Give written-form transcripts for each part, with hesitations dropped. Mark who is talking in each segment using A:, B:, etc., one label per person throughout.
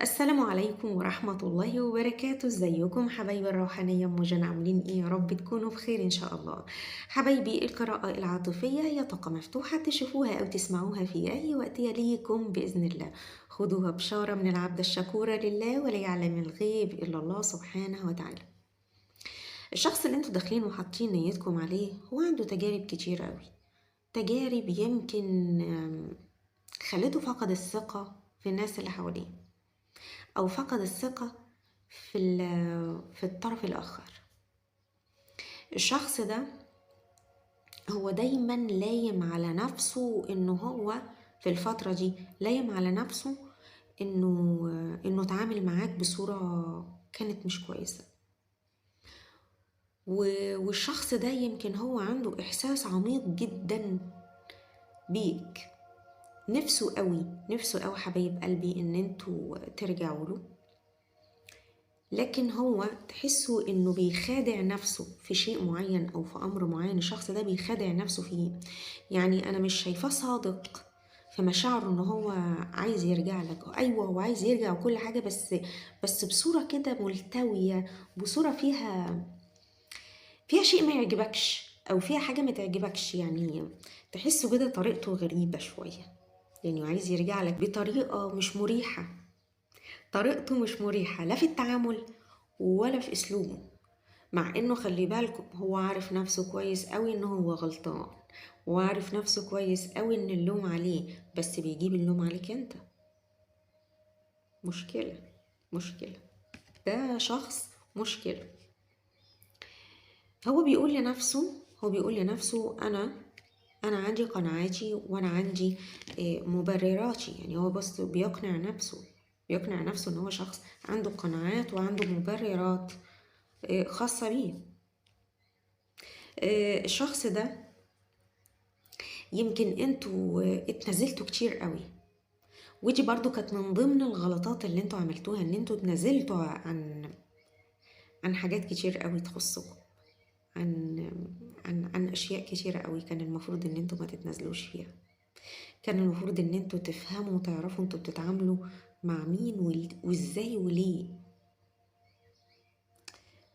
A: السلام عليكم ورحمة الله وبركاته. ازيكم حبايبي الروحانية موجان، عاملين ايه؟ يا رب تكونوا بخير ان شاء الله. حبايبي القراءة العاطفية هي طاقة مفتوحة تشوفوها او تسمعوها في اي وقت يليكم بإذن الله. خدوها بشارة من العبد الشكورة لله، ولا يعلم الغيب الا الله سبحانه وتعالى. الشخص اللي انتوا داخلين وحاطين نيتكم عليه هو عنده تجارب كتير قوي، تجارب يمكن خلته فقد الثقة في الناس اللي حواليه، أو فقد الثقة في الطرف الآخر. الشخص ده هو دايما لايم على نفسه إنه هو في الفترة دي لايم على نفسه إنه اتعامل معاك بصورة كانت مش كويسة، والشخص ده يمكن هو عنده إحساس عميق جدا بيك، نفسه قوي نفسه قوي حبايب قلبي ان انتوا ترجعوا له، لكن هو تحسوا انه بيخادع نفسه في شيء معين او في امر معين. الشخص ده بيخادع نفسه فيه، يعني انا مش شايفاه صادق في مشاعره ان هو عايز يرجع لك. ايوه هو عايز يرجع وكل حاجة، بس بصورة كده ملتويه، بصورة فيها شيء ما يعجبكش او فيها حاجة ما تعجبكش، يعني تحسوا كده طريقته غريبة شوية، يعني عايز يرجع لك بطريقة مش مريحة، طريقته مش مريحة لا في التعامل ولا في أسلوبه، مع إنه خلي بالكم هو عارف نفسه كويس قوي إنه هو غلطان، وعارف نفسه كويس قوي إن اللوم عليه، بس بيجيب اللوم عليك أنت. مشكلة مشكلة، ده شخص مشكلة. هو بيقول لنفسه، أنا عندي قناعاتي وأنا عندي مبرراتي، يعني هو بس بيقنع نفسه إن هو شخص عنده قناعات وعنده مبررات خاصة بيه. الشخص ده يمكن انتوا اتنازلتوا كتير قوي، ودي برضو كانت من ضمن الغلطات اللي انتوا عملتوها، ان انتوا اتنازلتوا عن حاجات كتير قوي تخصكم، عن عن عن اشياء كتيرة قوي كان المفروض ان انتوا ما تتنازلوش فيها. كان المفروض ان انتوا تفهموا وتعرفوا انتوا بتتعاملوا مع مين وازاي وليه.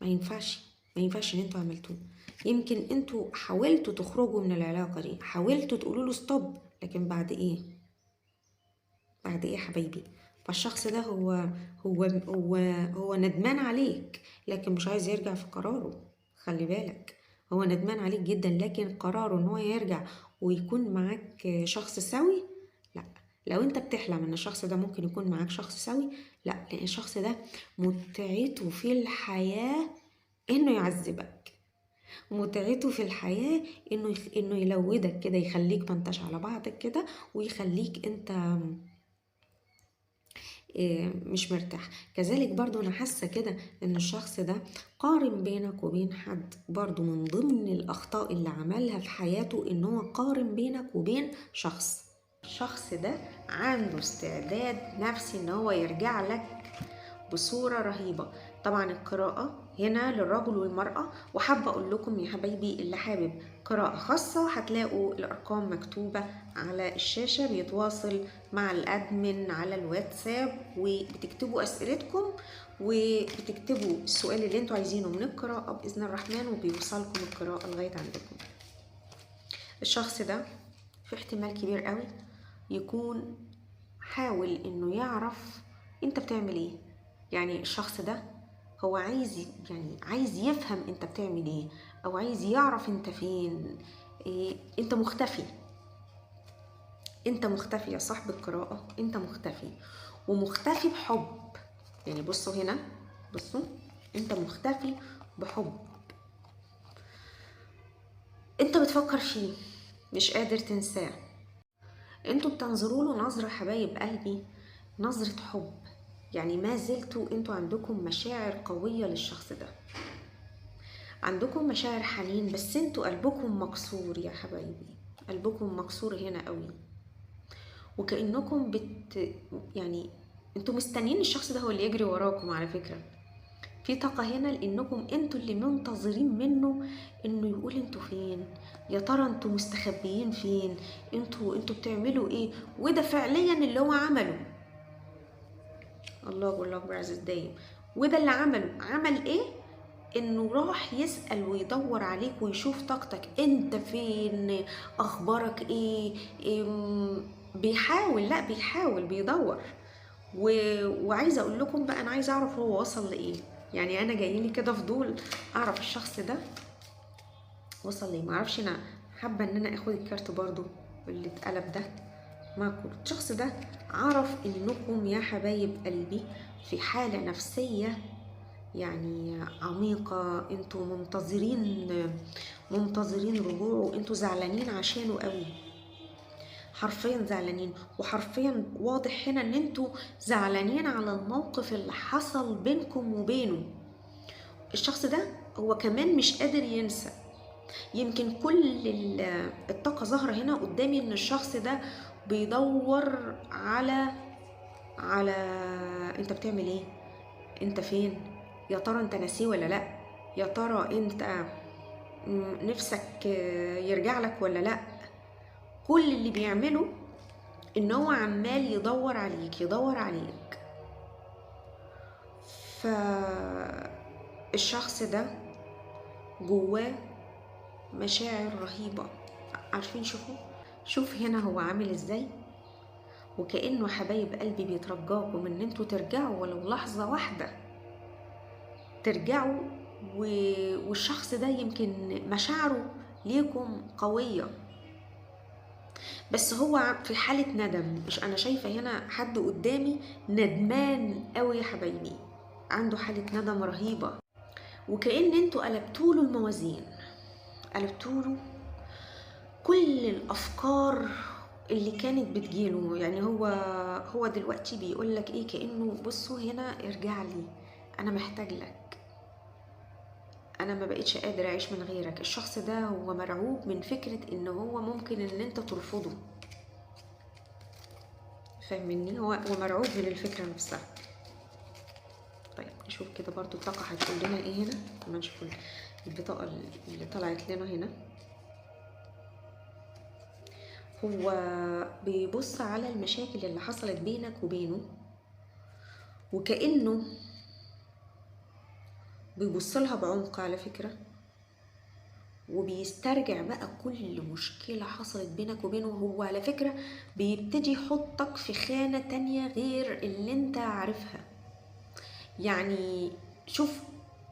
A: ما ينفعش ان انتوا عملتوه. يمكن انتوا حاولتوا تخرجوا من العلاقة دي، حاولتوا تقولوا له ستوب، لكن بعد ايه؟ بعد ايه يا حبايبي؟ فالشخص ده هو هو هو هو ندمان عليك، لكن مش عايز يرجع في قراره. خلي بالك هو ندمان عليك جدا، لكن قراره ان هو يرجع ويكون معاك شخص سوي، لا. لو انت بتحلم ان الشخص ده ممكن يكون معاك شخص سوي، لا، لان الشخص ده متعته في الحياة انه يعذبك، متعته في الحياة انه يلودك كده، يخليك ما انتش على بعضك كده، ويخليك انت مش مرتاح. كذلك برضو انا حاسه كده ان الشخص ده قارن بينك وبين حد، برضو من ضمن الاخطاء اللي عملها في حياته ان هو قارن بينك وبين شخص. الشخص ده عنده استعداد نفسي ان هو يرجع لك بصورة رهيبة. طبعا القراءة هنا للرجل والمرأة، وحابة اقول لكم يا حبايبي اللي حابب قراءة خاصة هتلاقوا الارقام مكتوبة على الشاشة، بيتواصل مع الادمن على الواتساب، وبتكتبوا اسئلتكم وبتكتبوا السؤال اللي انتوا عايزينه من القراءة بإذن الرحمن، وبيوصلكم القراءة لغاية عندكم. الشخص ده في احتمال كبير قوي يكون حاول انه يعرف انت بتعمل ايه، يعني الشخص ده هو عايز، يعني عايز يفهم انت بتعمل ايه، او عايز يعرف انت فين، إيه انت مختفي، انت مختفي يا صاحب القراءة، انت مختفي، ومختفي بحب. يعني بصوا هنا، بصوا انت مختفي بحب، انت بتفكر فيه مش قادر تنساه. انتوا بتنظروا له نظرة حبايب قلبي، نظرة حب، يعني ما زلتوا انتوا عندكم مشاعر قوية للشخص ده، عندكم مشاعر حنين، بس انتوا قلبكم مكسور يا حبايبي، قلبكم مكسور هنا قوي، وكأنكم يعني انتوا مستنيين الشخص ده هو اللي يجري وراكم. على فكرة في طاقة هنا لانكم انتوا اللي منتظرين منه انه يقول انتوا فين، يا ترى انتوا مستخبيين فين، انتوا بتعملوا ايه، وده فعليا اللي هو عمله. الله الله اكبر عزيز دايم. وده اللي عمله، عمل ايه؟ انه راح يسأل ويدور عليك ويشوف طاقتك، انت فين، اخبارك ايه، بيحاول، لا بيحاول بيدور. وعايزه اقول لكم بقى، انا عايزه اعرف هو وصل لايه. يعني انا جايلي كده فضول اعرف الشخص ده وصل ليه. معرفش، انا حابة ان انا اخد الكارت برضو اللي اتقلب ده معكم. الشخص ده عرف انكم يا حبايب قلبي في حاله نفسية يعني عميقة، انتوا منتظرين رجوعه، انتوا زعلانين عشانه قوي، حرفيا زعلانين. وحرفيا واضح هنا ان انتوا زعلانين على الموقف اللي حصل بينكم وبينه. الشخص ده هو كمان مش قادر ينسى. يمكن كل الطاقة ظاهرة هنا قدامي ان الشخص ده بيدور على انت بتعمل ايه، انت فين، يا ترى انت ناسيه ولا لا، يا ترى انت نفسك يرجع لك ولا لا. كل اللي بيعمله ان هو عمال يدور عليك يدور عليك. فالشخص ده جواه مشاعر رهيبة. عارفين؟ شوفوا، شوف هنا هو عامل ازاي، وكأنه حبايب قلبي بيترجاكم ان انتوا ترجعوا ولو لحظة واحدة، ترجعوا. والشخص ده يمكن مشاعره ليكم قوية، بس هو في حالة ندم. مش أنا شايفة هنا حد قدامي ندمان قوي يا حبايبي، عنده حالة ندم رهيبة، وكأن انتوا قلبتوله الموازين، قلبتوله كل الأفكار اللي كانت بتجيله. يعني هو دلوقتي بيقولك ايه، كأنه بصوا هنا ارجع لي، أنا محتاج لك، أنا ما بقيتش قادر أعيش من غيرك. الشخص ده هو مرعوب من فكرة إن هو ممكن إن أنت ترفضه، فاهمني؟ هو مرعوب من الفكرة نفسها. طيب نشوف كده برضو الطاقة هتقول لنا إيه هنا. لما نشوف البطاقة اللي طلعت لنا هنا، هو بيبص على المشاكل اللي حصلت بينك وبينه، وكأنه بيبص لها بعمق على فكرة، وبيسترجع بقى كل مشكلة حصلت بينك وبينه. هو على فكرة بيبتدي يحطك في خانة تانية غير اللي انت عارفها. يعني شوف،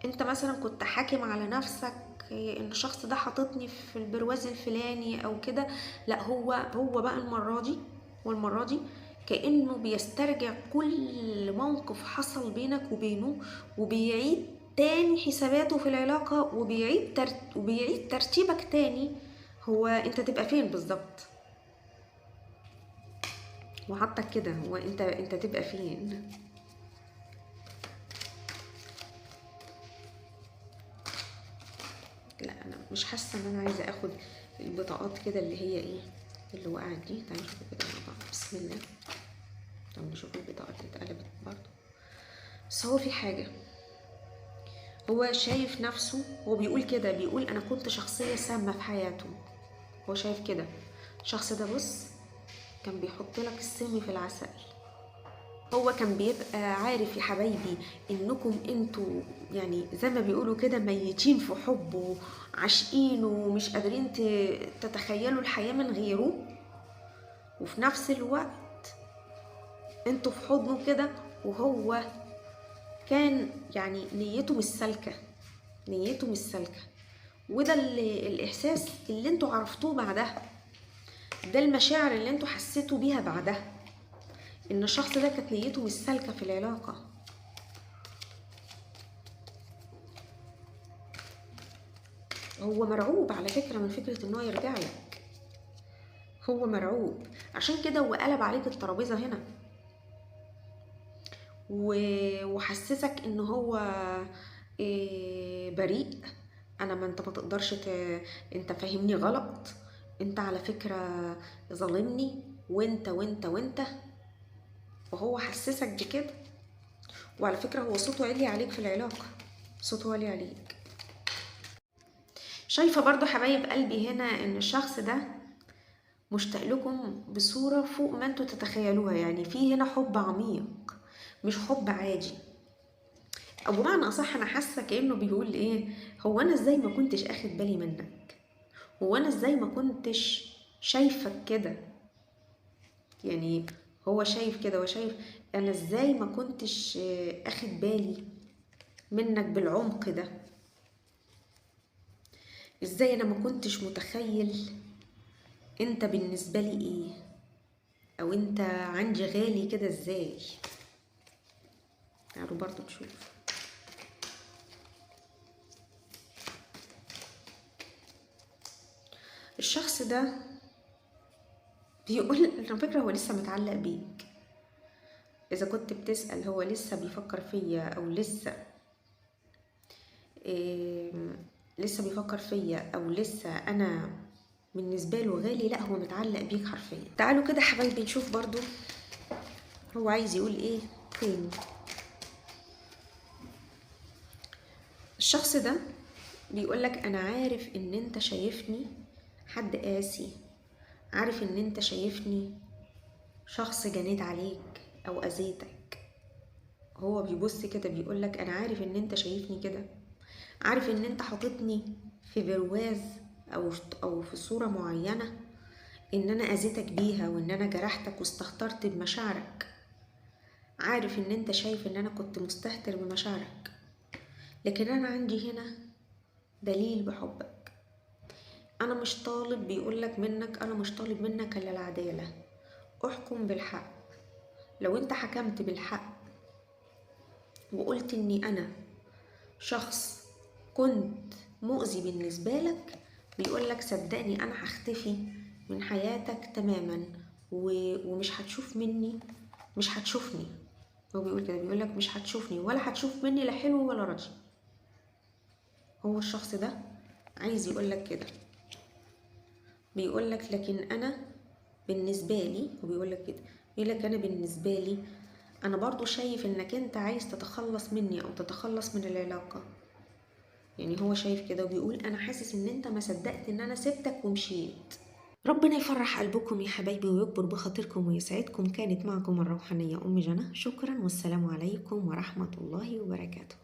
A: انت مثلا كنت حاكم على نفسك ان الشخص ده حاططني في البرواز الفلاني او كده، لا هو بقى المرة دي والمرة دي كأنه بيسترجع كل موقف حصل بينك وبينه، وبيعيد تاني حساباته في العلاقة، وبيعيد ترتيبك تاني، هو انت تبقى فين بالظبط، وحطك كده هو انت تبقى فين. لا انا مش حاسه ان انا عايزه اخد البطاقات كده اللي هي ايه اللي وقعت دي. تعالوا نشوف كده مع بعض، بسم الله. تعالوا نشوف البطاقات اللي اتقلبت برضه. بس هو في حاجة، هو شايف نفسه، هو بيقول كده، بيقول انا كنت شخصية سامة في حياته. هو شايف كده الشخص ده، بص كان بيحط لك السم في العسل. هو كان بيبقى عارف يا حبايبي انكم انتوا يعني زي ما بيقولوا كده ميتين في حبه، عاشقينه، ومش قادرين تتخيلوا الحياة من غيره، وفي نفس الوقت انتوا في حضنه كده، وهو كان يعني نيته مش سالكة، نيته مش سالكة. وده اللي الإحساس اللي انتوا عرفتوه بعدها، ده المشاعر اللي انتوا حسيتوا بيها بعدها، ان الشخص ده كانت نيته مش سالكة في العلاقة. هو مرعوب على فكرة من فكرة ان هو يرجع لك، هو مرعوب، عشان كده هو قلب عليك الترابيزة هنا، وحسسك ان هو بريء. انا ما انت ما تقدرش انت فاهمني غلط، انت على فكرة ظالمني، وانت وانت وانت، وهو حسسك بكده. وعلى فكرة هو صوته عالي عليك في العلاقة، صوته عالي عليك. شايفة برضو حبايب قلبي هنا ان الشخص ده مشتاق لكم بصورة فوق ما انتوا تتخيلوها. يعني في هنا حب عميق، مش حب عادي. او بمعنى اصح انا حاسه كانه بيقول ايه، هو انا ازاي ما كنتش اخد بالي منك، هو انا ازاي ما كنتش شايفك كده. يعني هو شايف كده وشايف انا ازاي ما كنتش اخد بالي منك بالعمق ده، ازاي انا ما كنتش متخيل انت بالنسبة لي ايه، او انت عندي غالي كده ازاي. تعالوا برضو نشوف. الشخص ده بيقول على فكرة هو لسه متعلق بيك. إذا كنت بتسأل هو لسه بيفكر فيا أو لسه لسه بيفكر فيا أو لسه أنا بالنسبة له غالي، لا هو متعلق بيك حرفيا. تعالوا كده حبايبي نشوف برضو هو عايز يقول إيه تاني. الشخص ده بيقولك أنا عارف إن أنت شايفني حد قاسي، عارف إن أنت شايفني شخص جنيت عليك أو أذيتك. هو بيبص كده بيقولك أنا عارف إن أنت شايفني كده، عارف إن أنت حاططني في برواز أو في صورة معينة إن أنا أذيتك بيها وإن أنا جرحتك واستهترت بمشاعرك، عارف إن أنت شايف إن أنا كنت مستهتر بمشاعرك، لكن أنا عندي هنا دليل بحبك. أنا مش طالب، بيقولك منك أنا مش طالب منك إلا العدالة، احكم بالحق. لو أنت حكمت بالحق وقلت إني أنا شخص كنت مؤذي بالنسبة لك، بيقولك صدقني أنا هختفي من حياتك تماما ومش هتشوف مني، مش هتشوفني. هو بيقول كده، بيقولك مش هتشوفني ولا هتشوف مني لا حلو ولا راضي. هو الشخص ده عايز يقولك كده، بيقولك لكن أنا بالنسبة لي، هو بيقولك كده، بيقولك أنا بالنسبة لي أنا برضو شايف إنك أنت عايز تتخلص مني أو تتخلص من العلاقة. يعني هو شايف كده وبيقول أنا حاسس إن أنت ما صدقت إن أنا سبتك ومشيت. ربنا يفرح قلبكم يا حبايبي ويكبر بخاطركم ويسعدكم. كانت معكم الروحانية أم جنى، شكرا والسلام عليكم ورحمة الله وبركاته.